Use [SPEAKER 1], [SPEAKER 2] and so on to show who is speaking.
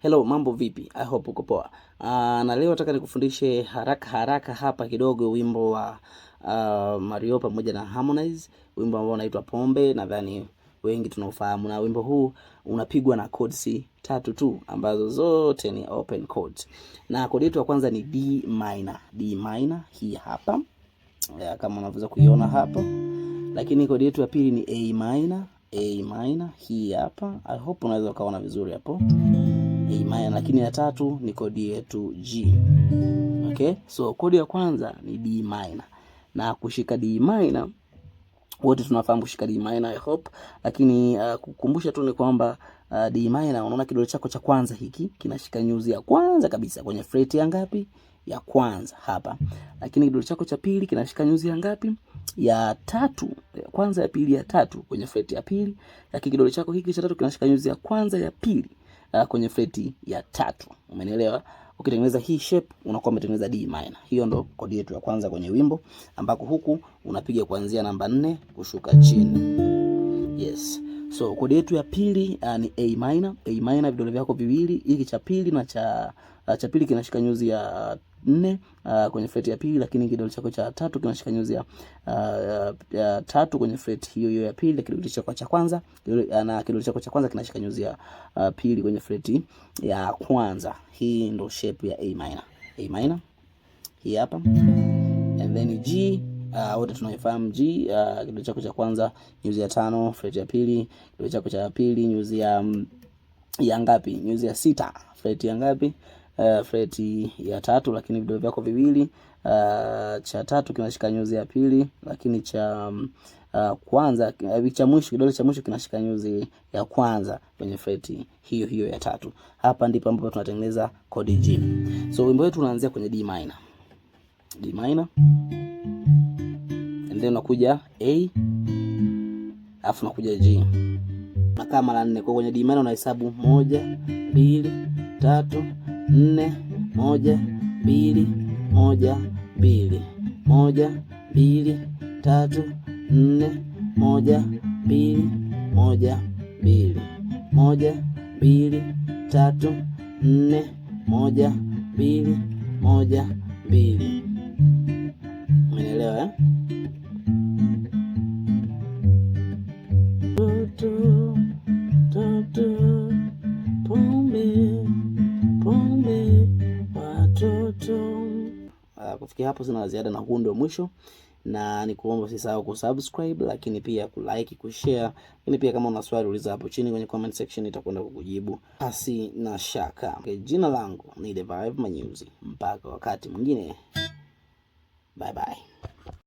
[SPEAKER 1] Hello, mambo vipi? I hope uko poa. Na leo nataka nikufundishe haraka haraka hapa kidogo wimbo wa Mario pamoja na Harmonize, wimbo ambao unaitwa Pombe, nadhani wengi tunaofahamu, na wimbo huu unapigwa na chords tatu tu ambazo zote ni open chords. Na chord yetu ya kwanza ni D minor. D minor hii hapa. Ya, kama unavyoweza kuiona hapo. Lakini kodi yetu ya pili ni A minor, A minor hii hapa. I hope unaweza ukaona vizuri hapo. A minor, lakini ya tatu ni kodi yetu G. Okay, so kodi ya kwanza ni D minor. Na kushika D minor wote tunafahamu kushika D minor, I hope, lakini kukumbusha tu ni kwamba D minor, unaona kidole chako cha kwanza hiki kinashika nyuzi ya kwanza kabisa kwenye fret ya ngapi? Ya kwanza hapa. Lakini kidole chako cha pili kinashika nyuzi ya ngapi? Ya tatu, ya kwanza, ya pili, ya tatu kwenye fret ya pili. Lakini kidole chako hiki cha tatu kinashika nyuzi ya kwanza, ya pili kwenye freti ya tatu. Umenielewa? Ukitengeneza hii shape unakuwa umetengeneza D minor. Hiyo ndo kodi yetu ya kwanza kwenye wimbo, ambako huku unapiga kuanzia namba 4 kushuka chini. Yes. So kodi yetu ya pili ni A minor. A minor, vidole vyako viwili, hiki cha pili na cha pili kinashika nyuzi ya 4 kwenye freti ya pili, lakini kidole chako cha tatu kinashika nyuzi ya tatu kwenye freti hiyo hiyo ya pili, kidole chako cha kwanza na kidole chako cha kwanza kinashika nyuzi ya pili kwenye freti ya kwanza. Hii ndo shape ya A minor. A minor hii hapa, and then G, wote tunaifahamu G. Kidole chako cha kwanza nyuzi ya 5 freti ya pili, kidole chako cha pili nyuzi ya ngapi? Nyuzi ya 6 freti ya ngapi? Freti ya tatu, lakini vidole vyako viwili cha tatu kinashika nyuzi ya pili, lakini cha kwanza cha mwisho, kidole cha mwisho kinashika nyuzi ya kwanza kwenye freti hiyo hiyo ya tatu. Hapa ndipo ambapo tunatengeneza kodi G. So wimbo wetu unaanzia kwenye D minor. D minor, and then unakuja A, alafu unakuja G. Nakaa mara 4. Kwa kwenye D minor unahesabu 1 2 3 4, 1 2 1 2, 1 2 3 4, 1 2 1 2, 1 2 3 4, 1 2 1 2. Umenielewa eh? Toto, pombe, pombe, watoto. Kufikia hapo sina la ziada na huu ndio mwisho, na nikuomba usisahau kusubscribe, lakini pia kulike, kushare, lakini pia kama una swali uliza hapo chini kwenye comment section, nitakwenda kukujibu pasi na shaka. Okay, jina langu ni The Vibe Manyuzi. Mpaka wakati mwingine, bye bye.